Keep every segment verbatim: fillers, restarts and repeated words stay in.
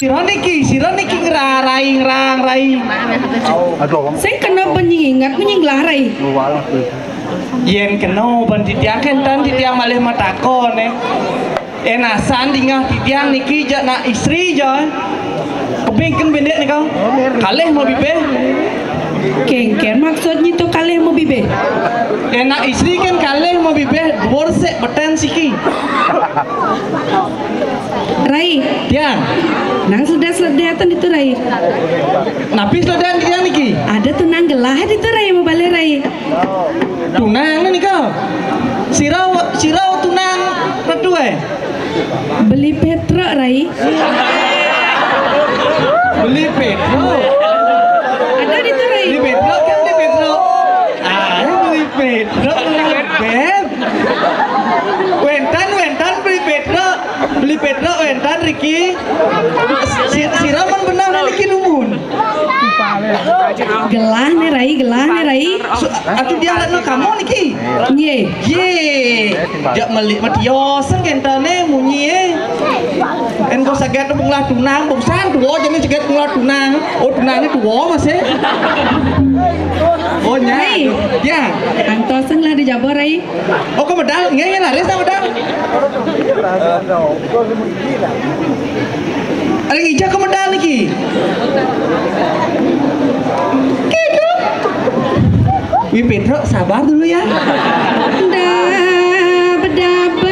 Sira niki, sira niki ngrang rai, ngrang rai. Sing kena penyingat menyinglah rai. Yen kena ban titiang, kan tan titiang malih matakon, eh. Eh, nasan dingeh titiang niki jak nak istri ja, eh. Kepingken bendek nika. Kalih mau bibih. Kengken maksudnya tu kalih mau bibih. Eh, nak istri kan kalih mau bibih, dua resik beten siki. Rai. Tiang. Nang sudah seledetan itu, Rai. Napi seledetan tiang niki? Ada tunang gelah itu, Rai, mau balik, Rai. Tunang nika. Sira, sira tunang ratu, eh? Beli petruk, Rai. Beli petruk. Ada di tu, Rai. Beli petruk kan, beli petruk. Ah, beli petruk tunang beb. Wentan, wentan beli petruk. Beli petruk wentan riki. Si, sira man benah niki dumun. Gelah ne, Rai, gelah ne, Rai. Su-, atu dia anak kamu niki? Ye. Ye. Jak melik mati yosen kentane munyi, eh. En ko saget pengelah tunang, bosan tua jani saget pengelah tunang. Oh, tunang ni tua masih. Oh, nya. Rai. Ya. Antosen lah di Jabor, Rai. Oh, ko medal, nggih, nggih, laris dah medal. Ari ija ko medal niki. Gitu. Wi Pedro, sabar dulu ya. Dah bedabang.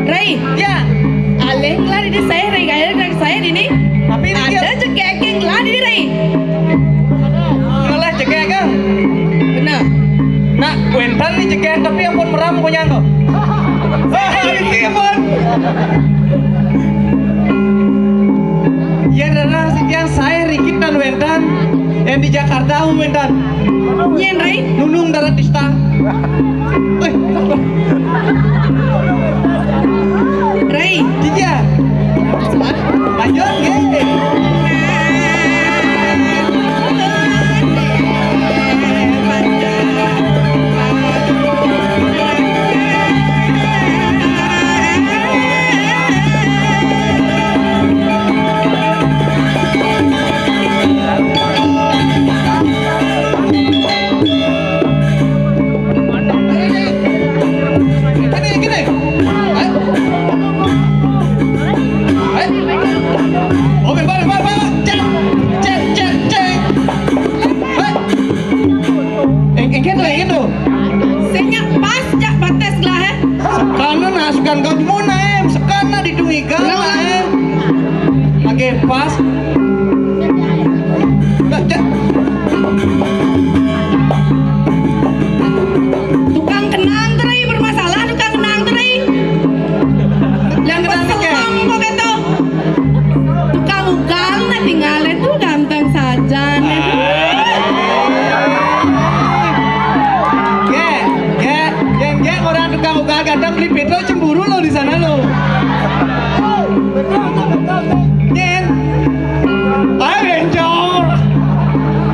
Rai. Ya. Alih ngelah di saya, Rai. Gaya dari saya ini. Tapi ini ada dia cekek yang ngelah di, Rai. Ngelah cekek kan? Benar. Nak wentan ni cekek, tapi ampun meram punya kok. Wah, ini ampun. Ya, darah si tiang saya rikit dan wentan. Yang di Jakarta wentan. Nyen, Rai? Nunung darat tista. Eh, Rai. Iya. Lanjut, nggih. Kene, kene. Hah? Hah? Oh, bebas, bebas, bebas. Cek, cek, cek, cek. Hah? Eng, eng, kene, kene. Sing nyak pas, nyak bates lah, eh. Sekana nah, sukan kau di mana, eh? Sekana di tungi kan, eh? Lagi pas. Tukang kenang tu, Rai, bermasalah tukang kenang tu, Rai. Tukang kenang tu, Rai. Tukang ugal nak tinggal itu ganteng saja. Gek, gek, gek, gek, orang tukang ugal ganteng beli Pedro cemburu lo di sana lo. Nyen. Ayo, encor.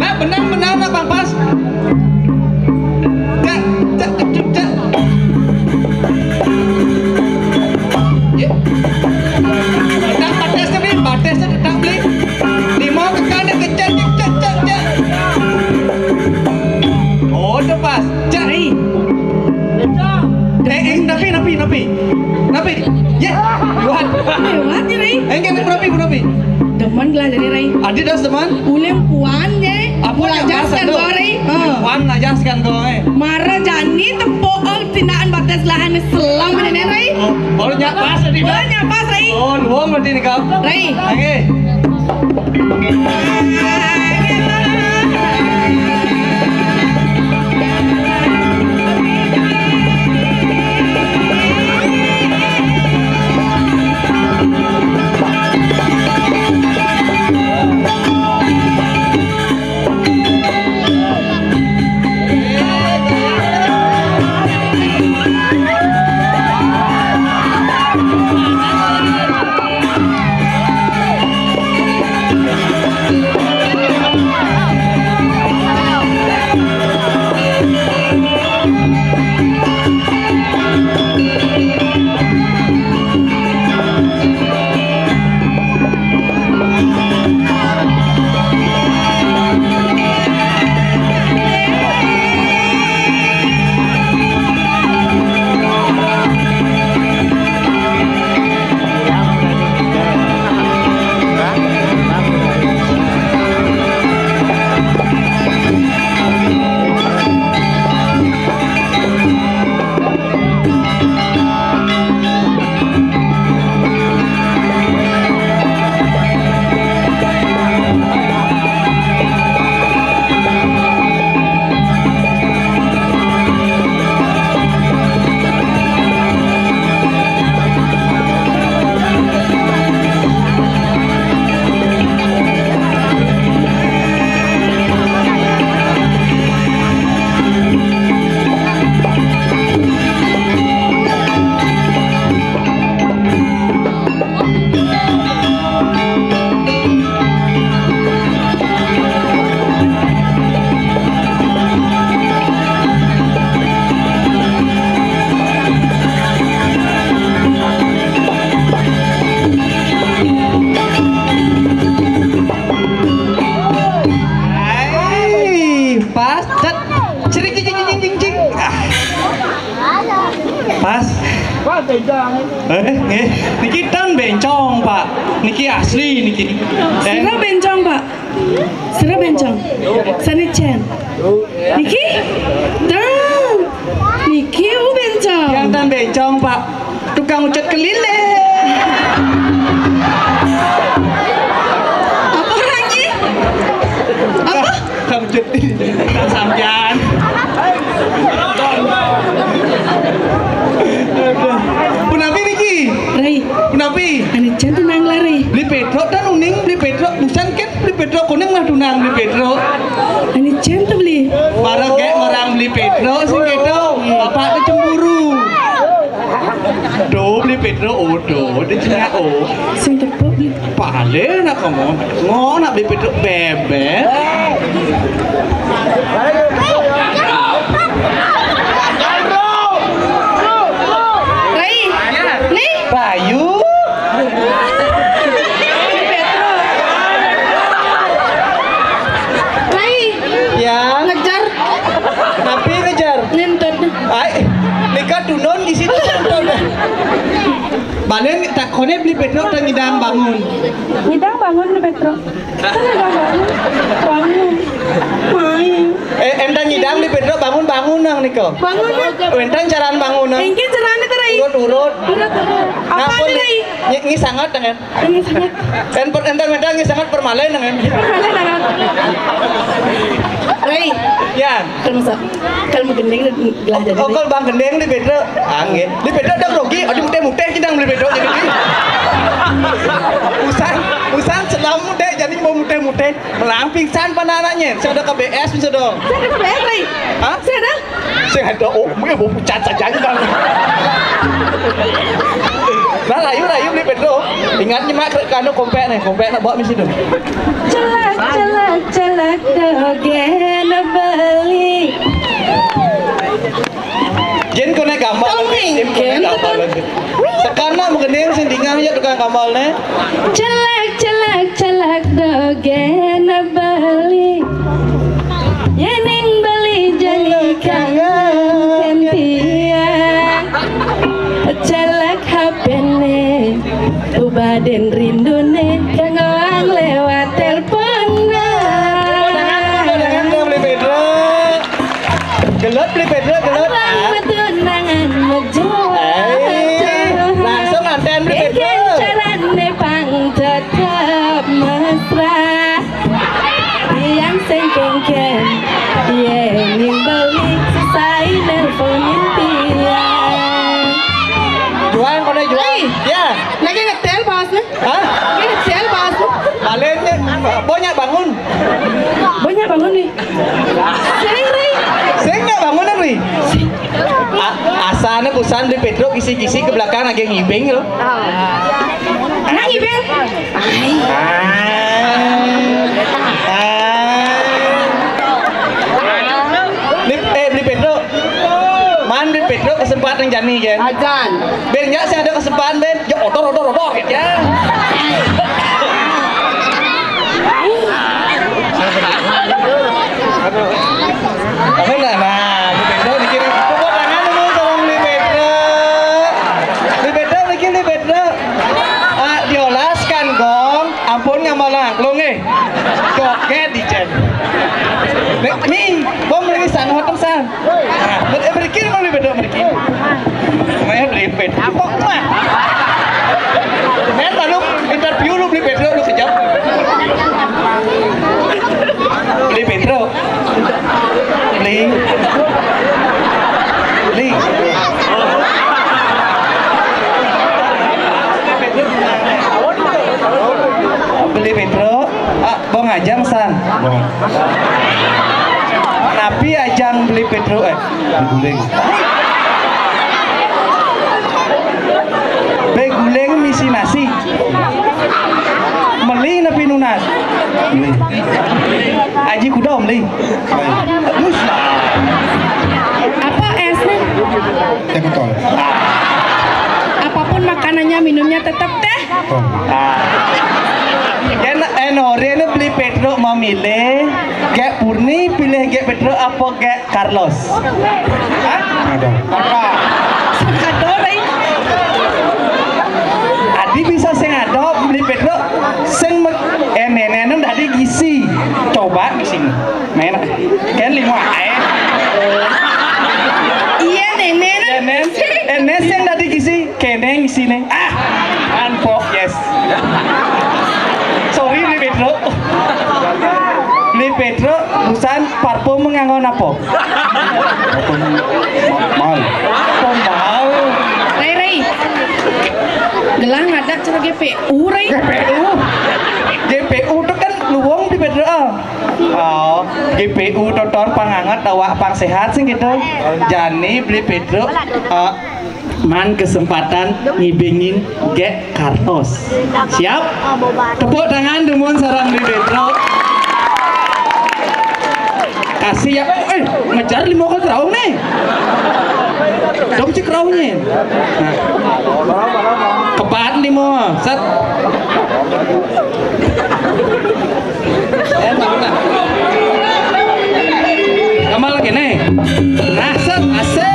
Nah, benang, benang, nak pampas. Cak, cak, cak, cak. Ya. Tetap batas tu, Bin. Batas tu tetap, Bin. Lima ke kanan, ke cak, cak, cak, cak, cak. Oh, lepas. Cak. Rai. Lewat ya, Rai. Enggak, punapi, punapi. Demen gelah jadi, Rai. Adidas demen? Uling puan ya. Apa yang Lajas bahasa kan tu? Kau, Rai. Ha. Puan lajas kan kau, eh. Mara jani tepuk, oh, tindakan batas lahan ni selam ni, Rai. Oh, baru nyak pas tadi, Baru nyak pas, Rai. Oh, luang berarti ni kau. Rai. Okey. Hai, pas, set. Cering, cing, cing, cing, cing, cing. Ah. Pas. Eh, eh, niki tan bencong, Pak. Niki asli niki. Eh. Sira bencong, Pak. Sira bencong. Sane cen. Niki? Tan. Niki u bencong. Yang tan bencong, Pak. Tukang ucut kelile. Apa lagi? Apa? Tukang ucut kelile. Sampean. Aduh. Punapi niki? Rai. Punapi? Ane cen tunang lari. Beli Petruk tan uning, Beli Petruk busan ket, Beli Petruk kuning mah tunang Beli Petruk. Ane cen tu beli. Para gek orang Beli Petruk sing gitu. Bapak tu cemburu. Do Beli Petruk, oh do, dia cengak, oh. Sing tepuk beli. Pale nak kamu. Ngo nak Beli Petruk bebek. Rai. Ni. Rayu. Rai. Ya. Ngejar. Napi ngejar? Ngentut. Ai, nika tunun di situ nonton. Balen tak kone Beli Petruk tan ngidang bangun. Ngidang bangun Beli Petruk. Ngidang bangun. Bangun. Main. Eh, entang ngidang Beli Petruk bangun, bangun nang nika. Bangun, nang. Oh, entang caran bangun nang. Engke carane tu, Rai. Urut, urut. Urut, urut. Apa ni, Rai? Nyi, nyi sangat dengan. Ini sangat. Kan per, entang, entang nyi sangat permalen dengan. Permalen dengan. Rai. Ya. Kalau masa, kalau mau gending gelah jadi. Oh, kalau bang gending Beli Petruk. Ah, nggih. Beli Petruk dah rugi, aduh muteh-muteh kita Beli Petruk jadi. Usan, usan selamu deh jadi mau muteh-muteh. Melang pingsan pan anaknya. Saya ada K B S bisa dong. Saya ada K B S, Rai. Hah? Saya ada. Saya ada, oh, mau pucat saja kita. Nah, rayu, rayu Beli Petruk. Ingat ni mak kanu kompek nih, kompek nak bawa misi tu. Celak, celak, celak, dogen beli. Jen kau naik gambar. Tong lagi, jen kau naik mingkin, gambar betul. Lagi. Sekarang nak mengening sing dingah ya tukang gambar ni. Celak, celak, celak, dogen beli. Yening beli jani kangen tiang. Celak H P ni. Ubaden rindune kanggo lewat telepon. Tepuk tangan, tepuk tangan, Bli Pedro. Gelut, Bli Pedro, gelut. Orang metu nangan mejuang. Hei, langsung nganten, Bli Pedro. Carane pang tetep mesra. Yang sing kengken, yen ning beli sesai nelponin tiang. Juang, kono juang. Hei. Ya. Lagi ngetel, Bos, nih. Hah? Lagi ngetel, Bos. Paling banyak bangun. Banyak bangun, nih. Sering, Ri. Sering nggak bangun, Ri? A-, asane busan Bli Pedro kisi-kisi ke belakang lagi ngibing lo. Nang ngibing. Ah. Ah. Bli, eh, Bli Pedro. Man Bli Pedro kesempatan jani, kan? Ajan. Ben, ya, saya ada kesempatan, Ben. Ya, odor, odor, odor, gitu, ya. Apa, nah, nah, Bli Pedro niki, tepuk tangan dulu sama Bli Pedro. Bli Pedro niki, Bli Pedro. Ah, diolaskan, Gong. Ampun, ngambalang. Lo nggih. Joget dicen. Nek mi, bom lagi sang hotem sang. Nah, ber-, eh, berikir mau Bli Pedro, berikir. Maya Bli Pedro. Kok mah? Men, lalu interview lu Bli Pedro, lu kejam. Bli Pedro. Bli. Bli. Bli Pedro. Ah, Bong Ajang san. Bong. Napi Ajang Bli Pedro, eh? Beguling. Beguling misi nasi. Meli napi nunas? Meli. Aji kuda meli. Meli. Apa esnya? Teh botol. Apapun makanannya, minumnya tetap teh. Botol. Ah. Yen, eh, eno rene Bli Pedro memilih, gek Purni pilih gek Pedro apa gek Carlos? Hah? Ada. Apa? Sing ado, Rai. Adi bisa sing ado, Bli Pedro sing me-, eh, nenen dadi gizi. Coba gizi. Nenen. Kan lima ae. Iya, nenen. Nenen. Eh, nenen sing dadi gizi. Keneng sini. Ah, anpok, yes. Sorry, Bli Pedro. Bli Pedro, busan parfum nganggo napa? Parfum ma-, mahal. Parfum mahal. Rai, Rai. Gelah ngadeg cara G P U, Rai. G P U. G P U itu kan luwung Bli Pedro, ah. Oh, G P U totor panganget awak pang sehat sing gitu. Jani Bli Pedro, ah, man kesempatan ngibingin gek Carlos. Siap? Tepuk tangan dumun sareng Bli Pedro. Kasih ya. Eh, ngejar lima ke kerau nih. Dong cek keraunya. Nah. Kebat lima. Set. Kamal kene. Nah, set, asik.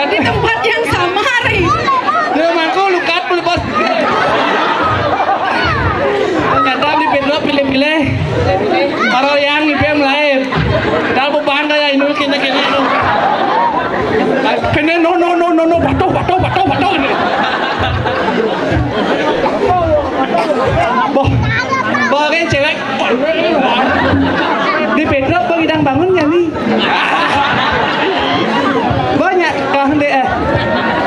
Di tempat yang sama, Ri. Dia mangko lukat pun lepas. Kata di Pedro pilih-pilih. Baru yang ibu yang lain. Dah beban kaya ini kena-kena tu. Kena no, no, no, no, no, batuk, batuk, batuk, batuk. Boh, boh, kan cewek. Di Pedro pengidang bangun ya ni. Banyak kah dek eh?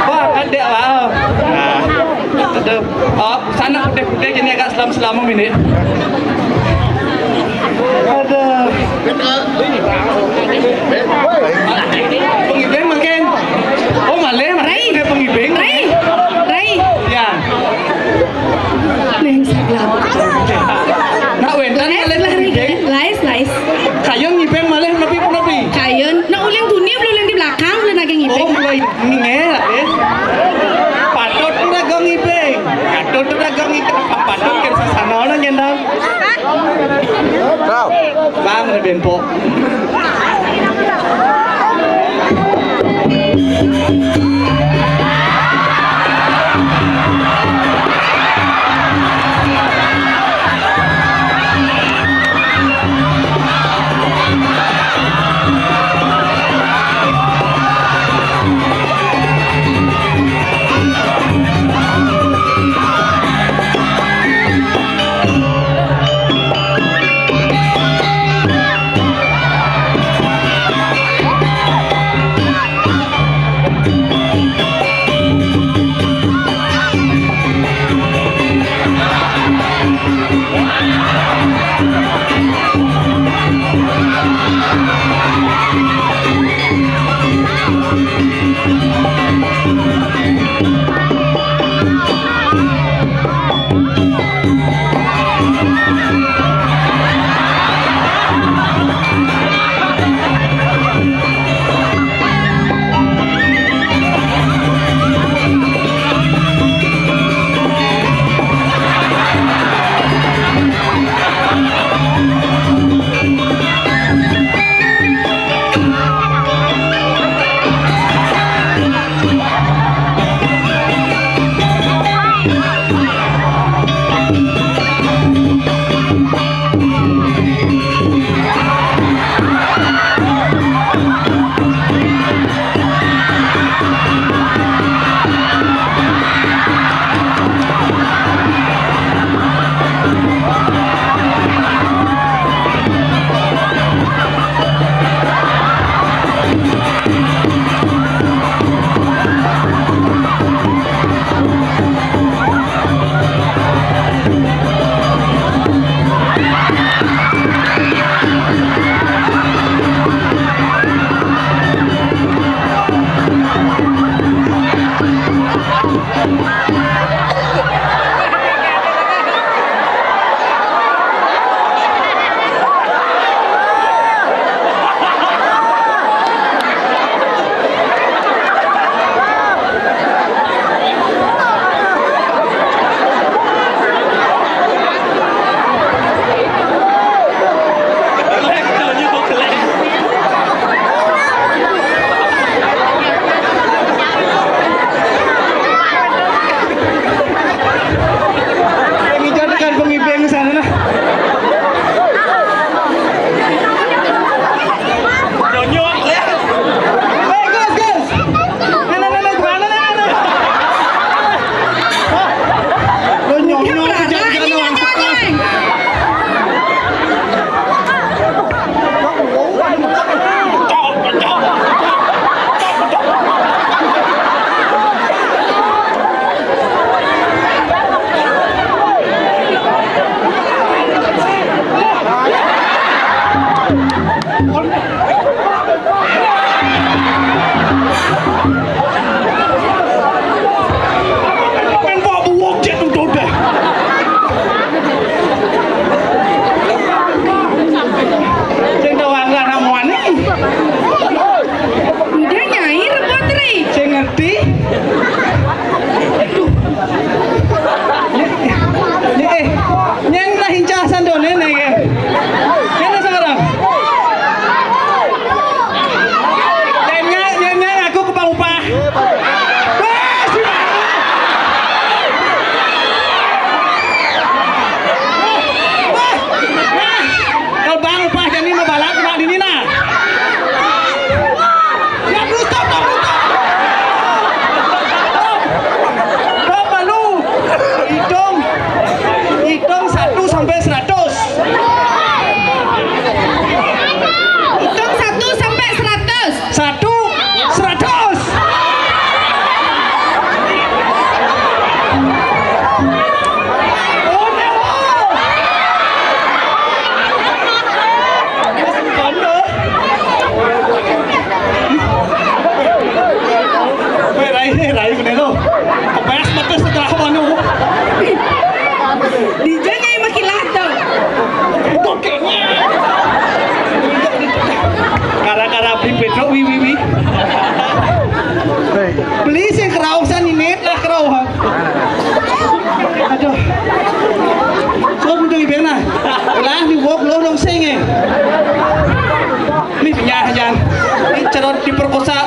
Wah, kan dek, wow. Nah, tetep. Oh, sana putih-putih gini agak selam-selam ini. Aduh. Pengibing makin. Oh, malih, malih. Rai. Pengibing. Rai. Rai. Ya. Neng sebelah. Nak wentan Lais, malih lais, pengibing. Lais, lais. Kayun ngibing malih nepi-nepi. Kayun. Nak ulin dunia belum ulin di belakang, ulin lagi ngibing. Oh, mulai ngel, eh. Patut tu dagang ngibing. Patut tu dagang ngibing. Patut kan sasana orang nyendang. Tau. Bang, ada bempok.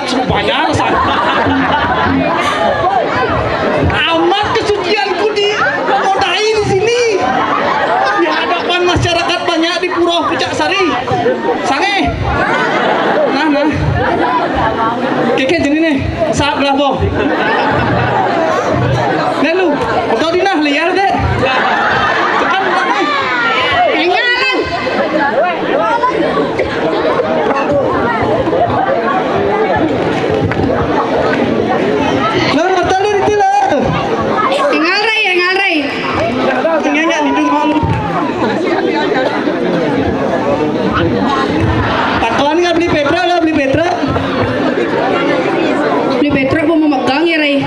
Suruh bayar, sang. Amat kesucianku dimodahi di sini. Di hadapan masyarakat banyak di Pura Pucak Sari. Sangeh. Nah, nah. Keke jenih nih. Sahap lah, boh. Nah, lu. Kau di nah, liar deh. Tekan, tekan. Enggak, Lan. Lah, batal dari itu lah. Tinggal, Ray, tinggal, Ray. Tinggal nggak tidur malu. Takon nggak beli Petra, nggak beli Petra. Beli Petra mau memegang ya, Ray.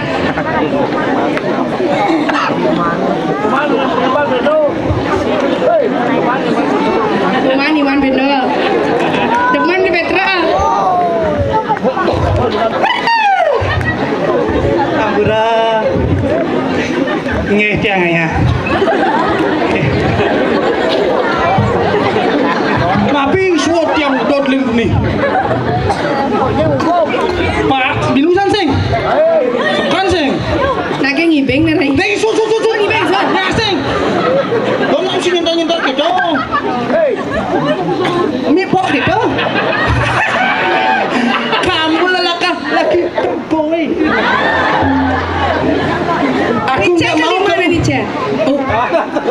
Cuman Iwan Bendol. Teman di Petra. Ampura. Nggih, tiang ya. Tapi suat tiang dot ling ni. Pak, bilusan sing. Bukan sing. Nake ngibeng nih, Ray. Ding, su, su, su, su. Ngibeng, su. Nah, sing. Dong, sing nyentak-nyentak gitu. Mi pok gitu. Kamu lelakah lagi boy. Aku Nica nggak mau di mana, kamu. Nica? Oh,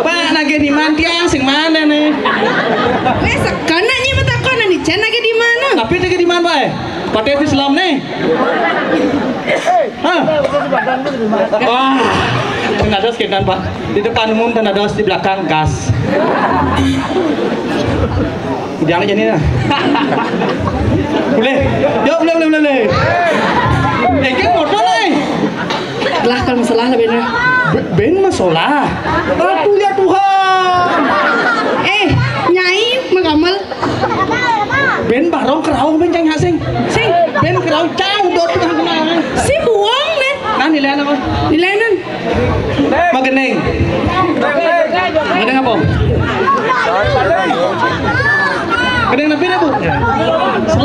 Pak, nagih di mana tiang? Sing mana nih? Wes, karena nyi mata kau nani Nica nagih di mana? Tapi nagih di mana, Pak? Pakai Islam nih. Hah? Wah, tenados sekian, Pak. Di depan umum tenados, di belakang gas. Jangan jadi nah. Boleh. Yuk, boleh, boleh, boleh, boleh. Eh, kan motor nih. Lah, kalau masalah lah bener. Be- Ben masalah. Aku ya Tuhan. Eh, Nyai mengamal. Ben barong kerauh ben cang sing. Sing. Ben kerauh cang dot tengah kenal. Si buang deh. Nah, nilai apa? Nilai nan. Magening. Magening apa? Magening tapi, Bu.